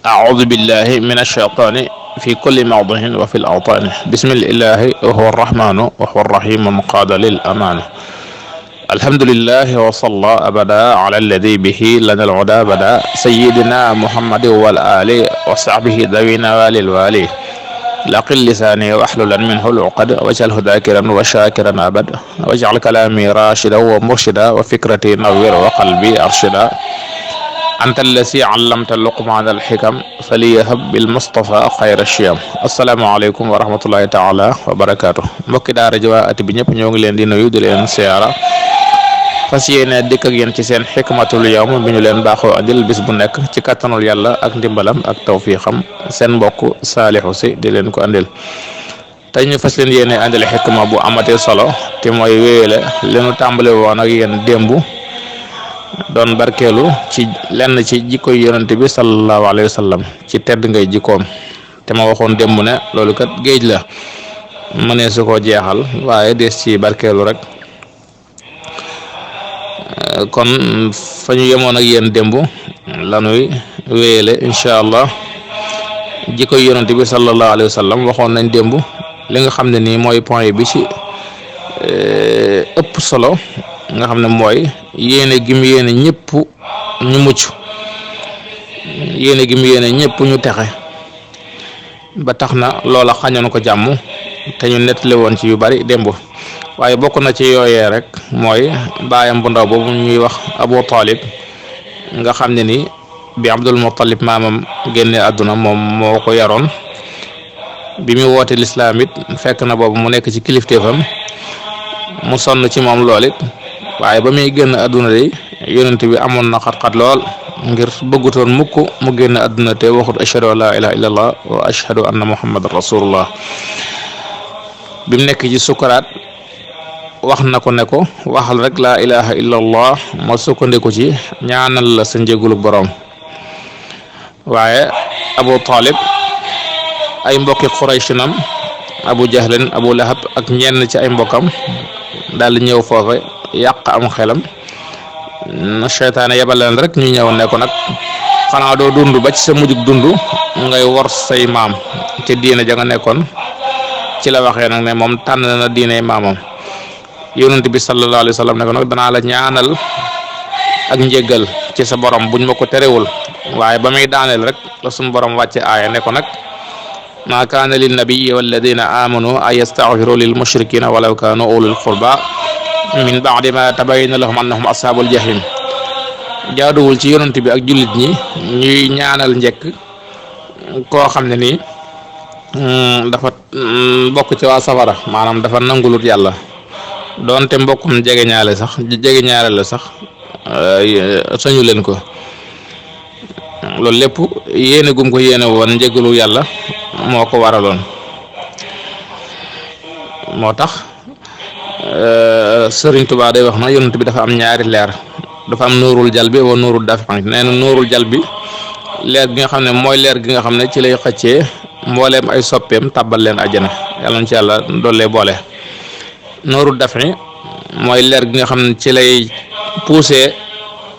أعوذ بالله من الشيطان في كل موضع وفي الأوطان بسم الله وهو الرحمن وهو الرحيم مقاد للأمان الحمد لله وصلى أبدا على الذي به لنا العدا بدا سيدنا محمد والآل وصحبه ذوي نوال الوالي لقل لساني واحللا منه العقد واجعله ذاكرا وشاكرا أبدا واجعل كلامي راشدا ومرشدا وفكرتي نوير وقلبي أرشدا أنت الذي علمت لقمان الحكم فليهب بالمصطفى خير الشيم asalaamaaleykum wa rahmatullahi taala wa barakaatu mbokki daara ji waa at bi ñëpp ñoo ngi leen di nuyu di leen siyaara fas yéene dikk ak yéen ci seen xikmatul yawm bi ñu leen baaxoo andil bis bu nekk ci kattanul yàlla ak ndimbalam ak tawfiixam seen mbokk Saliou Sy di leen ko andil tey ñu fas leen yéene andil xikma bu amatee solo te mooy wéyale li ñu tàmbale woon ak yéen démb doon barkeelu ci lenn ci jikkoy yonent bi sallallahu alayhi wa sallam ci tedd ngay jikkoom te ma waxoon démb ne loolu kat géej la mënee su ko jeexal waaye des ci barkeelu rek kon fa ñu yemoon ak yéen démb lanuy wéyale incha allah jikkoy yonent bi sallallahu alayhi wa sallam waxoon nañ démb li nga xam ne nii mooy point bi ci ëpp solo nga xam ne mooy yéene gi mu yéene ñëpp ñu mucc yéene gi mu yéene ñëpp ñu texe ba tax na loola xañoon ko jàmm te ñu nettali woon ci yu bari démb waaye bokk na ci yooyee rek mooy baayam bu ndaw boobu ñuy wax Abu Talib nga xam ne ni bi Abdul Muttalib maamam génne àdduna moom moo ko yaroon bi mu woote lislaam it fekk na boobu mu nekk ci kilifteefam mu sonn ci moom lool it waaye ba muy génn àdduna de yonent bi amoon na xat-xat lool ngir bëggutoon mukk mu génn àdduna te waxut ashhadu an la ilaha illallah wa ashhadu anna muhammadan rasulullah bi mu nekk ci sukaraat wax na ko ne ko waxal rek laa ilaha illallah ma sukkandiku ci ñaanal la sa njégulu borom waaye Abu Talib ay mbokki Qurayshinam Abu Jahlin Abu Lahab ak ñenn ci ay mbokkam daal di ñëw foofe yàq am xelam seytaane yebal leen rek ñu ñëw ne ko nag xanaa doo dund ba ci sa mujjug dund ngay wor say maam te diine ja nga nekkoon ci la waxee nag ne moom tànn na diine maamam yonent bi sallallahu alayhi wa sallam ne ko nag danaa la ñaanal ak njéggal ci sa borom buñ ma ko terewul waaye ba muy daaneel rek la suñu borom wàcce aaya ne ko nag ma kaana lin nabiyyi walladina amanu an yastaghfiru lil mushrikina walaw kanu ulul qurba min ba'di ma tabayyana lahum annahum ashabul jahim jaaduwul ci yonent bi ak jullit ñi ñuy ñaanal njëkk koo xam ne nii dafa bokk ci waa safara maanaam dafa nangulut yàlla doonte mbokkum jegeñaale la sax sañu leen ko loolu lépp yéene gum ko yéene woon njëgalu yàlla moo ko waraloon moo tax Sëriñ Tuubaa day wax na yonent bi dafa am ñaari leer dafa am nuurul jalbi wa nuurul dafi nee na nuurul jalbi leer gi nga xam ne mooy leer gi nga xam ne ci lay xëccee mbooleem ay soppeem tàbbal leen àjjana yàlla na ci yàlla dollee boole nuurul dafi mooy leer gi nga xam ne ci lay poussé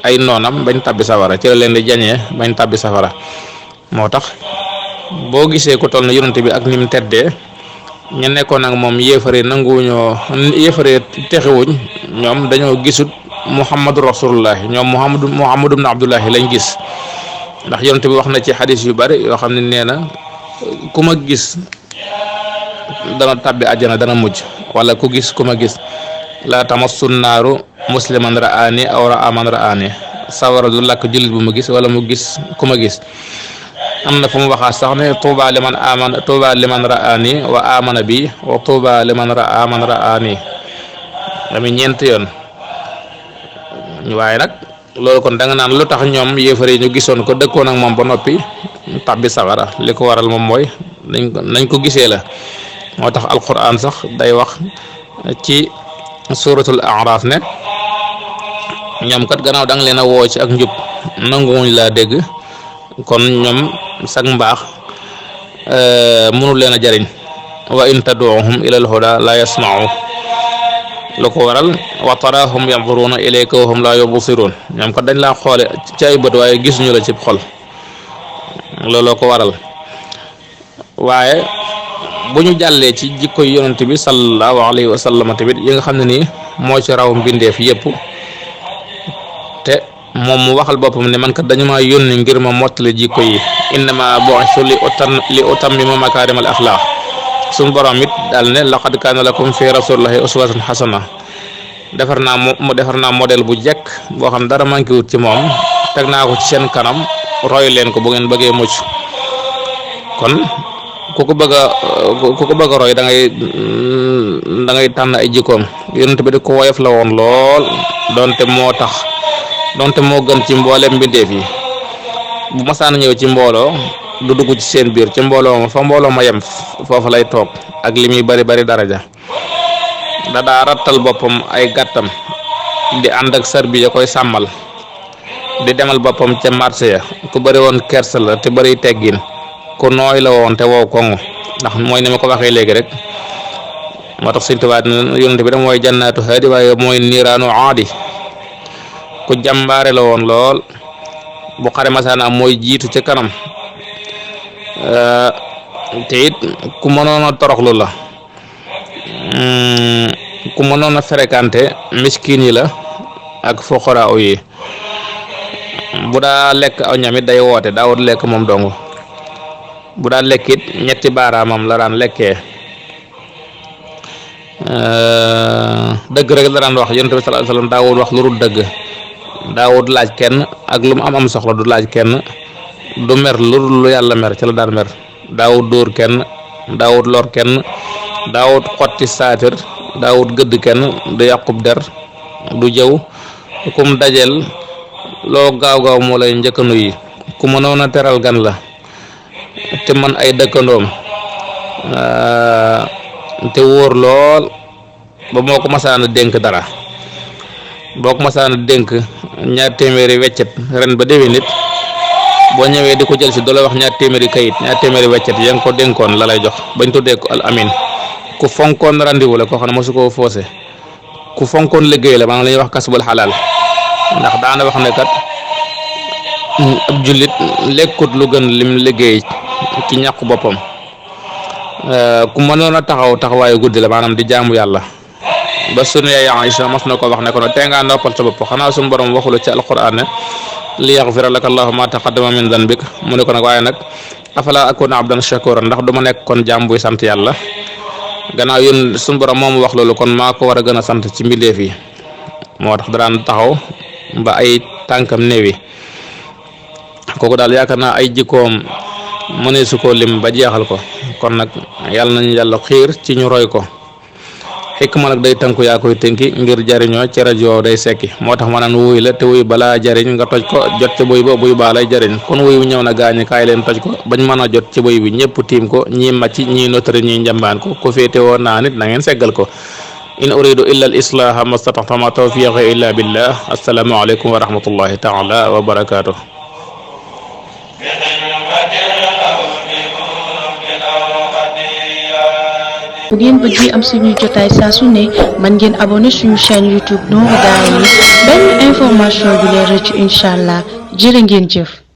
ay noonam bañ tàbbi safara ci la leen di jañee bañ tàbbi safara moo tax boo gisee ko toll na yonent bi ak ni mu teddee ñu nekkoon ak moom yéefare nanguwuñoo yéefare texewuñ ñoom dañoo gisut muhammadu rasulullah ñoom muhammadu ibn abdullahi lañ gis ndax yonent bi wax na ci xadis yu bari yoo xam ne nee na ku ma gis dana tàbbi àjjana dana mujj wala ku gis ku ma gis la tamassu naaru musliman ra'ani aw ra'a man ra'ani sawara du lakk jullit bu ma gis wala mu gis ku ma gis am na fu mu waxaat sax ne tuuba liman ra'ani wa amana bi wa tuuba liman ra'a man ra'ani dami ñeent yoon waaye nag loolu kon da nga naan lu tax ñoom yéefar yi ñu gisoon ko dëkkoon ak moom ba noppi tàbbi sawara li ko waral moom mooy nañ ko gisee la moo tax alquran sax day wax ci suratul a'raf ne ñoom kat gannaaw da nga leen a woo ci ak njub nanguwuñ laa dégg kon ñoom sag mbaax mënul leen a jariñ wa in tad'uhum ila al-huda la yasma'u lu ko waral wa tarahum yanzuruna ilayka wa hum la yubsirun ñoom kat dañ laa xoole ci ay bët waaye gisuñu la ci xol looloo ko waral. waaye bu ñu jàllee ci jikko yonent bi sallallahu alayhi wa sallam tamit yi nga xam ne nii moo ci raw mbindeef yépp te moom mu waxal boppam ne man kat dañu ma yónni ngir ma mottali jikko yi innama bu'ithu li utammima makaarimal axlaaq suñu borom it daal ne laqad kaana lakum fi rasulillahi uswatun hasana defar naa modèle bu jekk boo xam dara manqué wut ci moom teg naa ko ci seen kanam roy leen ko bu ngeen bëggee mucc. kon ku ko bëgg a roy da ngay tànn ay jikkoom. yonent bi di ko woyof la woon lool donte moo gën ci mboolem mbindeef yi. bu masaan ñëw ci mbooloo du dugg ci seen biir ci mbooloo ma fa mbooloo ma yem foofu lay toog ak li muy bari daraja. da daa rattal boppam ay gàttam di ànd ak sar bi ya koy sàmmal di demal boppam ca marché ya ku bëri woon kersa la te bëri teggin ku nooy la woon te wow koŋŋ ndax mooy ni ma ko waxee léegi rek. moo tax Sëñ Tuubaa yonent bi da mooy jannaatu haadi waaye mooy niiraanu aadi. ku jàmbaare la woon lool bu xare masaana mooy jiitu ca kanam te it ku mënoon a toroxlu la ku mënoon a fréquenté miskin yi la ak foqara yi. bu daa lekk aw ñamit day woote daawut lekk moom dong bu daa lekkit ñetti baaraamam la daan lekkee. dëgg rek la daan wax yonent bi sallallahu alayhi wasallam daawut wax lu dul dëgg daawut laaj kenn ak lu mu am soxla du laaj kenn du mer lu yàlla mer ci la daan mer daawut dóor kenn daawut lor kenn daawut xotti saatir daawut gëdd kenn du yàqub der du jëw kum dajel loo gaaw moo lay njëkkanu yi ku mënoon a teral gan la te man ay dëkkandoom te wóor lool ba moo ko masaana dénk dara boo ko masaana dénk 200 weccet ren ba déwén nit boo ñëwee di ko jël si doo la wax 200 kayit 200 weccet yaa ngi ko dénkoon la lay jox bañ tuddee ko al amin. ku fonkoon rendez-vous la koo xam ne mosu koo foose ku fonkoon liggéey la maanaam la ñuy wax kasbul xalaal ndax daana wax ne kat ab jullit lekkut lu gën lim liggéey ci ñàkku boppam. ku mënoon a taxawaayu guddi la maanaam di jaamu yàlla ba sunu yaay Aïcha mos na ko wax ne ko tey ngaa noppal sa bopp xanaa suñu borom waxula ci alquran ne li yaxfira laka allahu ma taqaddama min danbik mu ne ko nag waaye nag afala akuna abdan shakura ndax du ma nekk kon jaam buy sant yàlla gannaaw yéen suñu borom moomu wax loolu kon maa ko war a gën a sant ci mbindeef yi. moo tax daan taxaw ba ay tànkam néewi kooku daal yaakaar naa ay jikkoom mënee su ko lim ba jeexal ko kon nag yàlla nañu yàlla xiir ci ñu roy ko. xikma nag day tënku yaa koy tënki ngir jariñoo ci rajo day sekki moo tax ma naan wuy la te wuy balaa jariñ nga toj ko jot ci buy ba buy baa lay jariñ kon wuy wi ñëw na gaañi kaay leen toj ko bañ mën a jot ci buy bi ñëpp tiim ko ñii màcc ñii notari ñii njambaan ko féete woon naa nit na ngeen seggal ko. in uridu illa al islaha mastata'tu ma tawfiqi illa billah. assalaamu aleykum wa rahmatullahi taala wa barakatuh. bu ngeen bëggee am suñuy jotaay saa su ne mën ngeen abonné suñu chaîne YouTube Nourou Darayni benn information du leen rëcc incha allah jërë ngeen jëf.